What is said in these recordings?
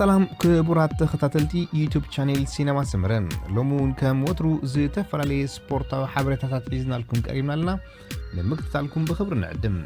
ሰላም ክቡራት ተኸታተልቲ ዩቱብ ቻኔል ሲነማ ሰመረ፣ ሎሚ እውን ከም ወትሩ ዝተፈላለየ ስፖርታዊ ሓበሬታታት ሒዝናልኩም ቀሪብና ኣለና። ንምክትታልኩም ብኽብሪ ንዕድም።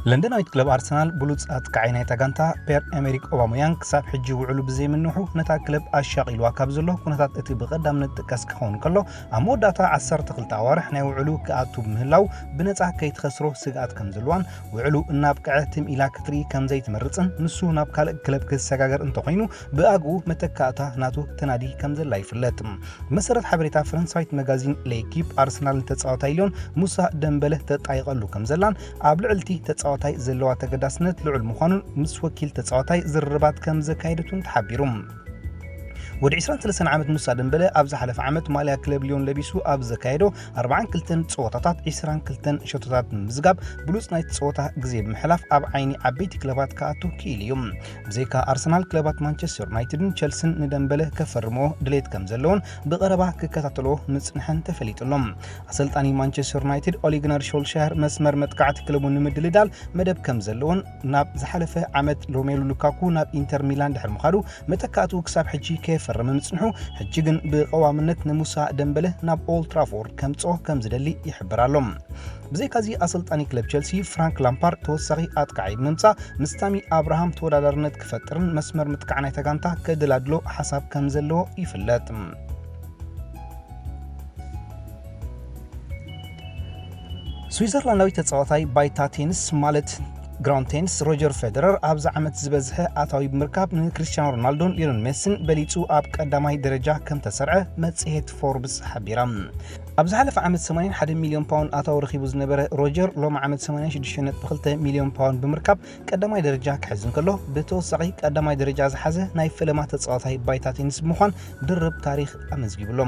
ለንደናዊት ክለብ ኣርሰናል ብሉጽ ኣጥቃዓይ ናይታ ጋንታ ፔር ኤሜሪክ ኦባሞያንግ ክሳብ ሕጂ ውዕሉ ብዘይምንውሑ ነታ ክለብ ኣሻቒልዋ ካብ ዘሎ ኩነታት እቲ ብቐዳምነት ጥቀስ ክኸውን ከሎ፣ ኣብ መወዳእታ ዓሰርተ ክልተ ኣዋርሕ ናይ ውዕሉ ክኣቱ ብምህላው ብነጻ ከይትኸስሮ ስግኣት ከም ዘለዋን ውዕሉ እናብቅዐ ትም ኢላ ክትርኢ ከም ዘይትመርጽን ንሱ ናብ ካልእ ክለብ ክሰጋገር እንተኾይኑ ብኣግኡ መተካእታ ናቱ ተናዲ ከም ዘላ ይፍለጥ። ብመሰረት ሓበሬታ ፈረንሳዊት መጋዚን ሌኪፕ ኣርሰናል ንተጻዋታይ ሊዮን ሙሳ ደምበለ ተጣይቐሉ ከም ዘላን ኣብ ልዕልቲ ተጻዋታይ ዘለዋ ተገዳስነት ልዑል ምዃኑን ምስ ወኪል ተጻዋታይ ዝርርባት ከም ዘካየደቱን ተሓቢሩ። ወዲ ዕስራን ሰለስተን ዓመት ሙሳ ደምበለ ኣብ ዝሓለፈ ዓመት ማልያ ክለብ ሊዮን ለቢሱ ኣብ ዘካየዶ ኣርባዓን ክልተን ጸወታታት ዕስራን ክልተን ሸቶታት ብምምዝጋብ ብሉጽ ናይቲ ጸወታ ግዜ ብምሕላፍ ኣብ ዓይኒ ዓበይቲ ክለባት ክኣቱ ክኢሉ እዩ። ብዘይካ ኣርሰናል፣ ክለባት ማንቸስተር ዩናይትድን ቸልስን ንደምበለ ከፈርምዎ ድሌት ከም ዘለዎን ብቐረባ ክከታተልዎ ምጽንሐን ተፈሊጡ ኣሎ። ኣሰልጣኒ ማንቸስተር ዩናይትድ ኦሊ ጉናር ሾልሻየር መስመር መጥቃዕቲ ክለቡ ንምድልዳል መደብ ከም ዘለዎን ናብ ዝሓለፈ ዓመት ሮሜሉ ሉካኩ ናብ ኢንተር ሚላን ድሕሪ ምኻዱ መተካእትኡ ክሳብ ሕጂ ከየፈረመ ምጽንሑ፣ ሕጂ ግን ብቐዋምነት ንሙሳ ደምበለ ናብ ኦልድ ትራፎርድ ከምጽኦ ከም ዝደሊ ይሕብር ኣሎ። ብዘይካዚ ኣሰልጣኒ ክለብ ቸልሲ ፍራንክ ላምፓርድ ተወሳኺ ኣጥቃዓይ ብምምጻእ ምስ ታሚ ኣብርሃም ተወዳዳርነት ክፈጥርን መስመር ምጥቃዕ ናይታ ጋንታ ከደላድሎ ሓሳብ ከም ዘለዎ ይፍለጥ። ስዊዘርላንዳዊ ተጻዋታይ ባይታ ቴኒስ ማለት ግራውንድ ቴኒስ ሮጀር ፌደረር ኣብዚ ዓመት ዝበዝሐ ኣታዊ ብምርካብ ንክሪስቲያኖ ሮናልዶን ሊዮነል ሜሲን በሊጹ ኣብ ቀዳማይ ደረጃ ከም ተሰርዐ መጽሔት ፎርብስ ሓቢራ። ኣብ ዝሓለፈ ዓመት ሰማንያን ሓደ ሚልዮን ፓውንድ ኣታዊ ረኺቡ ዝነበረ ሮጀር ሎሚ ዓመት ሰማንያን ሽዱሽተ ነጥቢ ክልተ ሚልዮን ፓውንድ ብምርካብ ቀዳማይ ደረጃ ክሕዝ እንከሎ፣ ብተወሳኺ ቀዳማይ ደረጃ ዝሓዘ ናይ ፈለማ ተጻዋታይ ባይታ ቴኒስ ብምዃን ድርብ ታሪኽ ኣመዝጊቡ ኣሎ።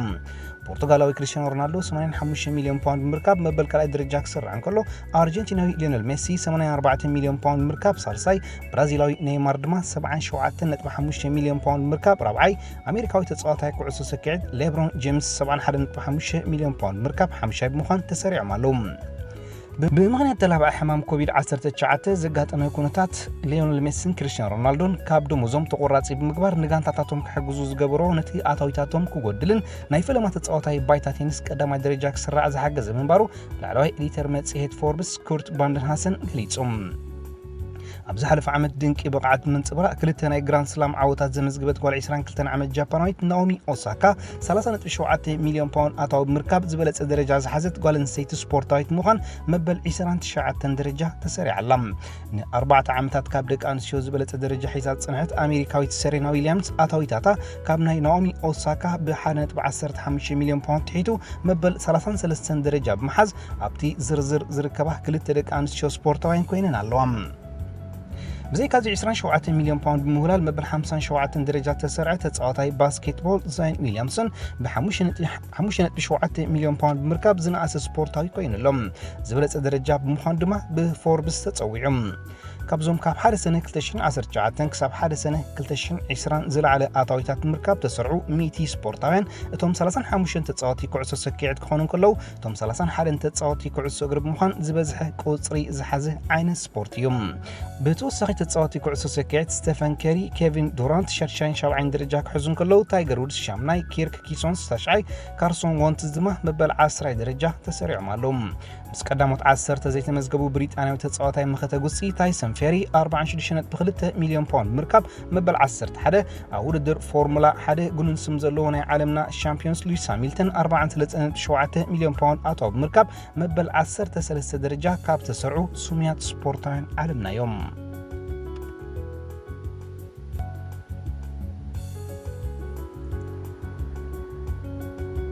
ፖርቱጋላዊ ክሪስቲያኖ ሮናልዶ ሰማንያን ሓሙሽተ ሚልዮን ፓውንድ ብምርካብ መበል ካልኣይ ደረጃ ክስራዕ እንከሎ፣ ኣርጀንቲናዊ ሊዮነል ሜሲ ሰማንያን ኣርባዕተ ሚልዮን ፓውንድ ብምርካብ ሳልሳይ፣ ብራዚላዊ ኔይማር ድማ ሰብዓን ሸውዓተን ነጥቢ ሓሙሽተ ሚልዮን ፓውንድ ብምርካብ ራብዓይ፣ ኣሜሪካዊ ተጻዋታይ ኩዕሶ ሰኪዔት ሌብሮን ጄምስ ሰብዓን ሓደን ነጥቢ ሓሙሽተ ሚልዮን ፓውንድ ብምርካብ ሓሙሻይ ብምዃን ተሰሪዖም ኣለዉ። ብ-፣ ብምኽንያት ተላባዒ ሕማም ኮቪድ ዓሰርተ ትሽዓተ ዘጋጠመ ኩነታት፣ ሊዮነል ሜሲን ክሪስቲያኖ ሮናልዶን ካብ ደሞዞም ተቆራጺ ብምግባር ንጋንታታቶም ክሕግዙ ዝገበሮ ነቲ ኣታዊታቶም ክጎድልን ናይ ፈለማ ተጻዋታይ ባይታ ቴኒስ ቀዳማይ ደረጃ ክስራዕ ዝሓገዘ ምንባሩ ላዕለዋይ ኤዲተር መጽሔት ፎርብስ ኩርት ቫንደንሃሰን ገሊጹ። ኣብ ዝሓለፈ ዓመት ድንቂ ብቕዓት ብምንጽብራቕ ክልተ ናይ ግራንድ ስላም ዓወታት ዘመዝግበት ጓል ዕስራን ክልተን ዓመት ጃፓናዊት ናኦሚ ኦሳካ ሰላሳ ነጥቢ ሸውዓተ ሚልዮን ፓውንድ ኣታዊ ብምርካብ ዝበለጸ ደረጃ ዝሓዘት ጓል ኣንስተይቲ ስፖርታዊት ምዃን መበል ዕስራን ትሽዓተን ደረጃ ተሰሪዓ ኣላ። ንኣርባዕተ ዓመታት ካብ ደቂ ኣንስትዮ ዝበለጸ ደረጃ ሒዛ ዝጸንሐት ኣሜሪካዊት ሰሬና ዊልያምስ ኣታዊታታ ካብ ናይ ናኦሚ ኦሳካ ብ ሓደ ነጥቢ ዓሰርተ ሓሙሽተ ሚልዮን ፓውንድ ትሒቱ መበል ሰላሳን ሰለስተን ደረጃ ብምሓዝ ኣብቲ ዝርዝር ዝርከባ ክልተ ደቂ ኣንስትዮ ስፖርታውያን ኮይነን ኣለዋ። ብዘይካዚ ዕስራን ሸውዓተን ሚልዮን ፓውንድ ብምውላል መበል ሓምሳን ሸውዓተን ደረጃ ተሰርዐ ተጻዋታይ ባስኬትቦል ዛይን ዊልያምሶን ብ ሓሙሽተ ነጥቢ ሸውዓተ ሚልዮን ፓውንድ ብምርካብ ዝነኣሰ ስፖርታዊ ኮይኑ ኣሎ። ዝበለጸ ደረጃ ብምዃን ድማ ብፎርብስ ተጸዊዑ። ካብዞም ካብ ሓደ ሰነ ክልተ ሽሕን ዓሰርተ ትሽዓተን ክሳብ ሓደ ሰነ ክልተ ሽሕን ዕስራን ዝለዓለ ኣታዊታት ንምርካብ ተሰርዑ ሚእቲ ስፖርታውያን፣ እቶም ሰላሳን ሓሙሽተን ተጻወቲ ኩዕሶ ሰኪዔት ክኾኑ እንከለዉ፣ እቶም ሰላሳን ሓደን ተጻወቲ ኩዕሶ እግሪ ብምዃን ዝበዝሐ ቁጽሪ ዝሓዘ ዓይነት ስፖርት እዩ። ብተወሳኺ ተጻወቲ ኩዕሶ ሰኪዔት ስቴፈን ከሪ፣ ኬቪን ዱራንት ሻድሻይን ሻብዓይን ደረጃ ክሕዙ እንከለዉ፣ ታይገር ውድስ ሻምናይ፣ ኪርክ ኪሶንስ ታሽዓይ፣ ካርሶን ዎንትዝ ድማ መበል ዓስራይ ደረጃ ተሰሪዖም ኣለዉ። ምስ ቀዳሞት ዓሰርተ ዘይተመዝገቡ ብሪጣንያዊ ተጻዋታይ መኸተ ጉሲ ታይሰን ፌሪ ኣርባዓን ሽዱሽተ ነጥቢ ክልተ ሚልዮን ፓውንድ ብምርካብ መበል ዓሰርተ ሓደ፣ ኣብ ውድድር ፎርሙላ ሓደ ግኑን ስም ዘለዎ ናይ ዓለምና ሻምፒዮንስ ሉዊስ ሃሚልተን ኣርባዓን ሰለስተን ነጥቢ ሸውዓተ ሚልዮን ፓውንድ ኣታዊ ብምርካብ መበል ዓሰርተ ሰለስተ ደረጃ ካብ ተሰርዑ ስሙያት ስፖርታውያን ዓለምና እዮም።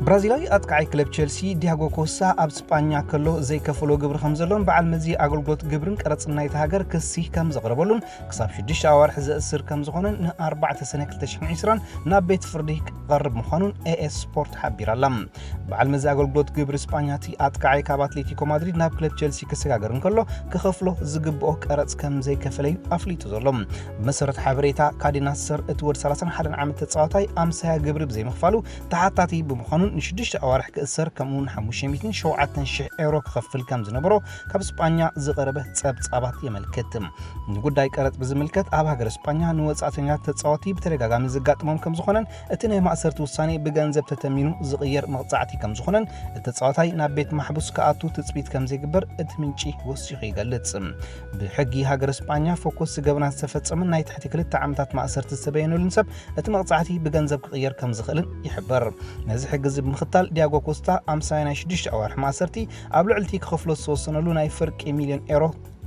ብራዚላዊ ኣጥቃዓይ ክለብ ቸልሲ ዲያጎ ኮስታ ኣብ ስጳኛ ከሎ ዘይከፈሎ ግብሪ ከም ዘሎን በዓል መዚ ኣገልግሎት ግብርን ቀረጽን ናይቲ ሃገር ክሲ ከም ዘቕረበሉን ክሳብ ሽዱሽተ ኣዋርሕ ዘእስር ከም ዝኾነን ንኣርባዕተ ሰነ ክልተ ሽሕን ዕስራን ናብ ቤት ፍርዲ ክቐርብ ምዃኑን ኤኤስ ስፖርት ሓቢራ ኣላ። በዓል መዚ ኣገልግሎት ግብሪ ስጳኛ እቲ ኣጥቃዓይ ካብ ኣትሌቲኮ ማድሪድ ናብ ክለብ ቸልሲ ክሰጋገር እንከሎ ክኸፍሎ ዝግብኦ ቀረጽ ከም ዘይከፈለ እዩ ኣፍሊጡ ዘሎ። ብመሰረት ሓበሬታ ካዴና ሰር እቲ ወዲ ሰላሳን ሓደን ዓመት ተጻዋታይ ኣምሳያ ግብሪ ብዘይምኽፋሉ ተሓታቲ ብምዃኑን ንሽዱሽተ ኣዋርሕ ክእሰር፣ ከምኡውን ሓሙሽተ ሚእትን ሸውዓተን ሽሕ ኤሮ ክኸፍል ከም ዝነበሮ ካብ ስጳኛ ዝቐረበ ጸብጻባት የመልክት። ንጉዳይ ቀረጽ ብዝምልከት፣ ኣብ ሃገረ ስጳኛ ንወጻእተኛታት ተጻወቲ ብተደጋጋሚ ዘጋጥሞም ከም ዝኾነን፣ እቲ ናይ ማእሰርቲ ውሳኔ ብገንዘብ ተተሚኑ ዝቕየር መቕጻዕቲ ከም ዝኾነን፣ እቲ ተጻዋታይ ናብ ቤት ማሕቡስ ክኣቱ ትጽቢት ከም ዘይግበር እቲ ምንጪ ወሲኹ ይገልጽ። ብሕጊ ሃገረ ስጳኛ፣ ፈኮስ ገበናት ዝተፈጸመን ናይ ትሕቲ ክልተ ዓመታት ማእሰርቲ ዝተበየነሉን ሰብ እቲ መቕጻዕቲ ብገንዘብ ክቕየር ከም ዝኽእልን ይሕበር። ነዚ ሕጊ እዚ ብምኽታል፣ ዲያጎ ኮስታ ኣምሳይ ናይ ሽዱሽተ ኣዋርሕ ማእሰርቲ፣ ኣብ ልዕሊ እቲ ክኸፍሎ ዝተወሰነሉ ናይ ፍርቂ ሚልዮን ኤሮ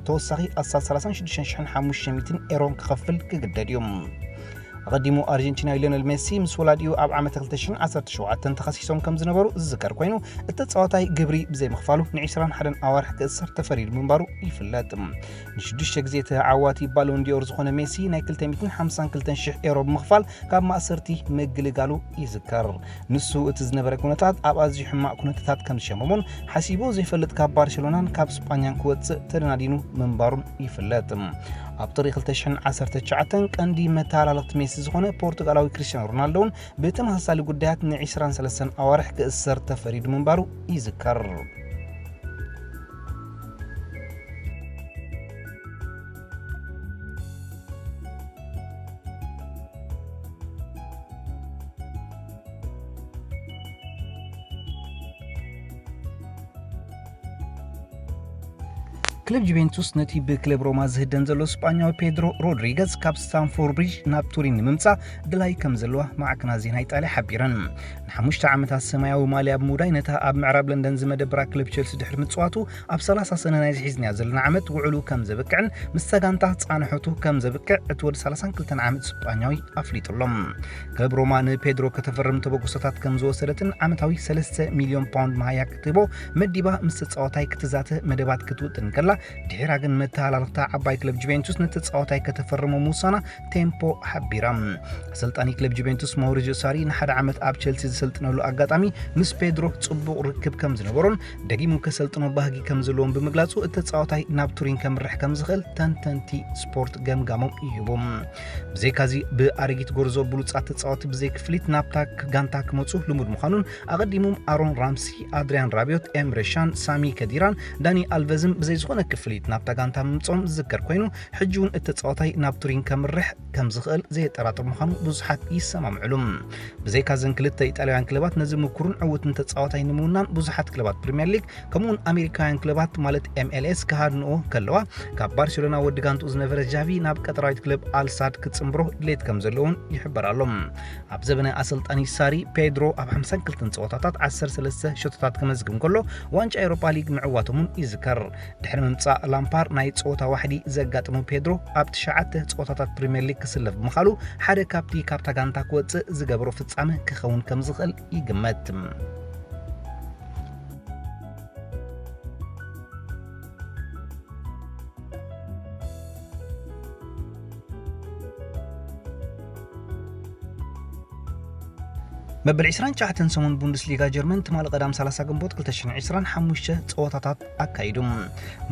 ተወሳኺ ኣስታት ሰላሳን ሽዱሽተን ሽሕን ሓሙሽተ ሚእትን ኤሮን ክኸፍል ክግደድ እዩ። ኣቐዲሙ፣ ኣርጀንቲናዊ ሊዮነል ሜሲ ምስ ወላዲኡ ኣብ ዓመት ክልተ ሽሕን ዓሰርተ ሸውዓተን ተኸሲሶም ከም ዝነበሩ ዝዝከር ኮይኑ፣ እቲ ተጻዋታይ ግብሪ ብዘይምኽፋሉ ንዒስራን ሓደን ኣዋርሕ ክእሰር ተፈሪዱ ምንባሩ ይፍለጥ። ንሽዱሽተ ግዜ ተዓዋቲ ባሎን ዲዮር ዝኾነ ሜሲ፣ ናይ ክልተ ሚእትን ሓምሳን ክልተን ሽሕ ኤሮ ብምኽፋል ካብ ማእሰርቲ ምግልጋሉ ይዝከር። ንሱ እቲ ዝነበረ ኩነታት ኣብ ኣዝዩ ሕማቕ ኩነታት ከም ዝሸመሞን፣ ሓሲቡ ዘይፈልጥ ካብ ባርሴሎናን ካብ ስጳኛን ክወጽእ ተደናዲኑ ምንባሩን ይፍለጥ። ኣብ ጥሪ ክልተ ሽሕን ዓሰርተ ትሽዓተን ቀንዲ መተላለቕቲ ሜሲ ዝኾነ ፖርቱጋላዊ ክሪስቲያኖ ሮናልዶ እውን ብተመሳሳሊ ጉዳያት ንዒስራን ሰለስተን ኣዋርሕ ክእሰር ተፈሪዱ ምንባሩ ይዝከር። ክለብ ጁቬንቱስ ነቲ ብክለብ ሮማ ዝህደን ዘሎ ስጳኛዊ ፔድሮ ሮድሪገዝ ካብ ስታንፎርድ ብሪጅ ናብ ቱሪን ንምምጻእ ድላይ ከም ዘለዋ ማዕከናት ዜና ኢጣልያ ሓቢረን። ንሓሙሽተ ዓመታት ሰማያዊ ማልያ ብምውዳይ ነታ ኣብ ምዕራብ ለንደን ዝመደበራ ክለብ ቸልሲ ድሕሪ ምጽዋቱ፣ ኣብ ሰላሳ ሰነ ናይ ዝሒዝናዮ ዘለና ዓመት ውዕሉ ከም ዘብቅዕን ምስታ ጋንታ ጻንሖቱ ከም ዘብቅዕ እቲ ወዲ ሰላሳን ክልተን ዓመት ስጳኛዊ ኣፍሊጡ ኣሎ። ክለብ ሮማ ንፔድሮ ከተፈርም ተበግሶታት ከም ዝወሰደትን ዓመታዊ ሰለስተ ሚልዮን ፓውንድ መሃያ ክትህቦ መዲባ ምስ ተጻዋታይ ክትዛተ መደባት ክትውጥን ከላ፣ ድሒራ ግን መተሃላለኽታ ዓባይ ክለብ ጁቬንቱስ ንተጻዋታይ ከተፈርሞ ምውሳና ቴምፖ ሓቢራ። ኣሰልጣኒ ክለብ ጁቬንቱስ ማውሪዚዮ ሳሪ ንሓደ ዓመት ኣብ ቸልሲ ዝሰልጥነሉ ኣጋጣሚ ምስ ፔድሮ ጽቡቕ ርክብ ከም ዝነበሮን ደጊሙ ከሰልጥኖ ባህጊ ከም ዘለዎን ብምግላጹ፣ እቲ ተጻዋታይ ናብ ቱሪን ከምርሕ ከም ዝኽእል ተንተንቲ ስፖርት ገምጋሞም ይህቡ። ብዘይካዚ፣ ብኣረጊት ጎርዞ ብሉጻት ተጻወቲ ብዘይ ክፍሊት ናብታ ክ-፣ ጋንታ ክመጹ ልሙድ ምዃኑን፣ ኣቐዲሞም ኣሮን ራምሲ፣ ኣድሪያን ራቢዮት፣ ኤምሬ ሻን፣ ሳሚ ከዲራን ዳኒ ኣልቨዝን ብዘይ ዝኾነ ክፍሊት ናብታ ጋንታ ምምጽኦም ዝዝከር ኮይኑ፣ ሕጂ እውን እቲ ተጻዋታይ ናብ ቱሪን ከምርሕ ከም ዝኽእል ዘየጠራጥር ምዃኑ ብዙሓት ይሰማምዕሉ። ብዘይካ እዘን ክልተ ኢጣልያውያን ክለባት፣ ነዚ ምኩርን ዕዉትን ተጻዋታይ ንምውናን ብዙሓት ክለባት ፕሪምየር ሊግ፣ ከምኡውን ኣሜሪካውያን ክለባት ማለት ኤም ኤል ኤስ ክሃድንኦ ከለዋ፣ ካብ ባርሴሎና ወዲ ጋንትኡ ዝነበረ ጃቪ ናብ ቀጠራዊት ክለብ ኣልሳድ ክጽንብሮ ድሌት ከም ዘለውን ይሕበር ኣሎ። ኣብ ዘበነ ኣሰልጣኒ ሳሪ፣ ፔድሮ ኣብ ሓምሳን ክልተን ጸወታታት ዓሰርተ ሰለስተ ሸቶታት ከመዝግብ እንከሎ፣ ዋንጫ ኤውሮጳ ሊግ ምዕዋቶም እውን ይዝከር። ድሕሪ ምምጻእ ላምፓር ናይ ጸወታ ዋሕዲ ዘጋጠመ ፔድሮ፣ ኣብ ትሽዓተ ጸወታታት ፕሪምየር ሊግ ክስለፍ ብምኻሉ፣ ሓደ ካብቲ ካብታ ጋንታ ክወጽእ ዝገበሮ ፍጻመ ክኸውን ከም ዝኽእል ይግመት። መበል ዕስራን ትሽዓተን ሰሙን ቡንደስሊጋ ጀርመን ትማሊ ቀዳም ሰላሳ ግንቦት ክልተ ሽሕን ዕስራን ሓሙሽተ ጸወታታት ኣካይዱ።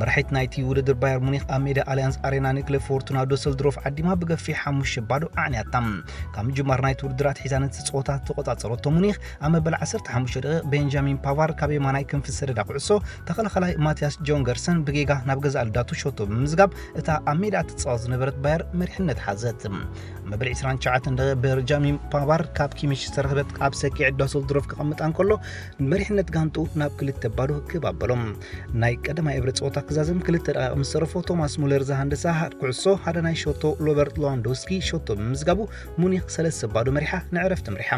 መራሒት ናይቲ ውድድር ባየር ሙኒክ ኣብ ሜዳ ኣልያንዝ ኣሬና ንክለብ ፎርቱና ዶሰልድሮፍ ዓዲማ ብገፊሕ ሓሙሽተ ባዶ ኣዕንያታ። ካብ ምጅማር ናይቲ ውድድር ኣትሒዛ ነቲ ጸወታ ተቆጻጸረቶ ሙኒክ፣ ኣብ መበል ዓሰርተ ሓሙሽተ ደቂቕ ቤንጃሚን ፓቫር ካብ የማናይ ክንፊ ዝሰደዳ ኩዕሶ ተኸላኻላይ ማቲያስ ጆንገርሰን ብጌጋ ናብ ገዛእ ልዳቱ ሸቶ ብምምዝጋብ፣ እታ ኣብ ሜዳ ትጻወት ዝነበረት ባየር መሪሕነት ሓዘት። መበል ዕስራን ትሽዓተን ደቂቕ ቤንጃሚን ፓቫር ካብ ኪሚሽ ዝተረኽበት ኣብ ሰኪዕ ዶሰልድሮፍ ክቐምጣ እንከሎ፣ መሪሕነት ጋንትኡ ናብ ክልተ ባዶ ክብ ኣበሎም። ናይ ቀዳማይ እብረ ጸወታ ክዛዘም ክልተ ደቂቕ ምስ ተረፎ፣ ቶማስ ሙለር ዝሃንደሳ ኩዕሶ ሓደ ናይ ሸቶ ሮበርት ሌዋንዶውስኪ ሸቶ ብምምዝጋቡ፣ ሙኒክ ሰለስተ ባዶ መሪሓ ንዕረፍቲ ኣምሪሓ።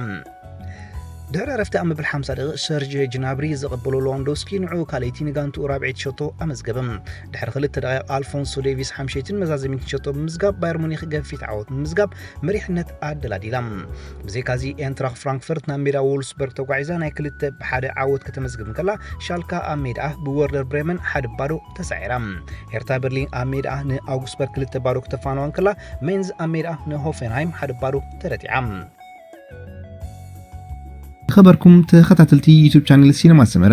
ድሕሪ ዕረፍቲ ኣብ መበል ሓምሳ ደቂቕ ሰርጅ ጅናብሪ ዘቐበሎ ሌዋንዶውስኪ ንዕኡ ካልኣይቲ ንጋንትኡ ራብዐይቲ ሸቶ ኣመዝገበ። ድሕሪ ክልተ ደቂቕ ኣልፎንሶ ዴቪስ ሓምሸይትን መዛዘሚትን ሸቶ ብምምዝጋብ ባየር ሙኒክ ገፊት ዓወት ብምምዝጋብ መሪሕነት ኣደላዲላ። ብዘይካዚ ኤንትራኽ ፍራንክፈርት ናብ ሜዳ ዎልስበርግ ተጓዒዛ ናይ ክልተ ብሓደ ዓወት ከተመዝግብ እንከላ፣ ሻልካ ኣብ ሜዳኣ ብወርደር ብሬመን ሓደ ባዶ ተሳዒራ። ሄርታ በርሊን ኣብ ሜዳኣ ንኣውግስበርግ ክልተ ባዶ ክተፋንዋ እንከላ፣ ሜንዝ ኣብ ሜዳኣ ንሆፈንሃይም ሓደ ባዶ ተረቲዓ። ዝኸበርኩም ተኸታተልቲ ዩቱብ ቻነል ሲነማ ሰመረ፣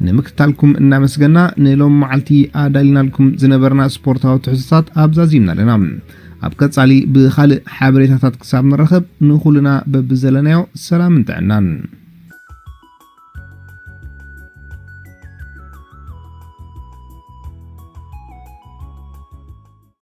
ንምክትታልኩም እናመስገና፣ ንሎም መዓልቲ ኣዳሊናልኩም ዝነበርና ስፖርታዊ ትሕዝቶታት ኣብዛ ዚምና ኣለና። ኣብ ቀጻሊ ብኻልእ ሓበሬታታት ክሳብ ንራኸብ፣ ንኹልና በብዘለናዮ ሰላምን ጥዕናን።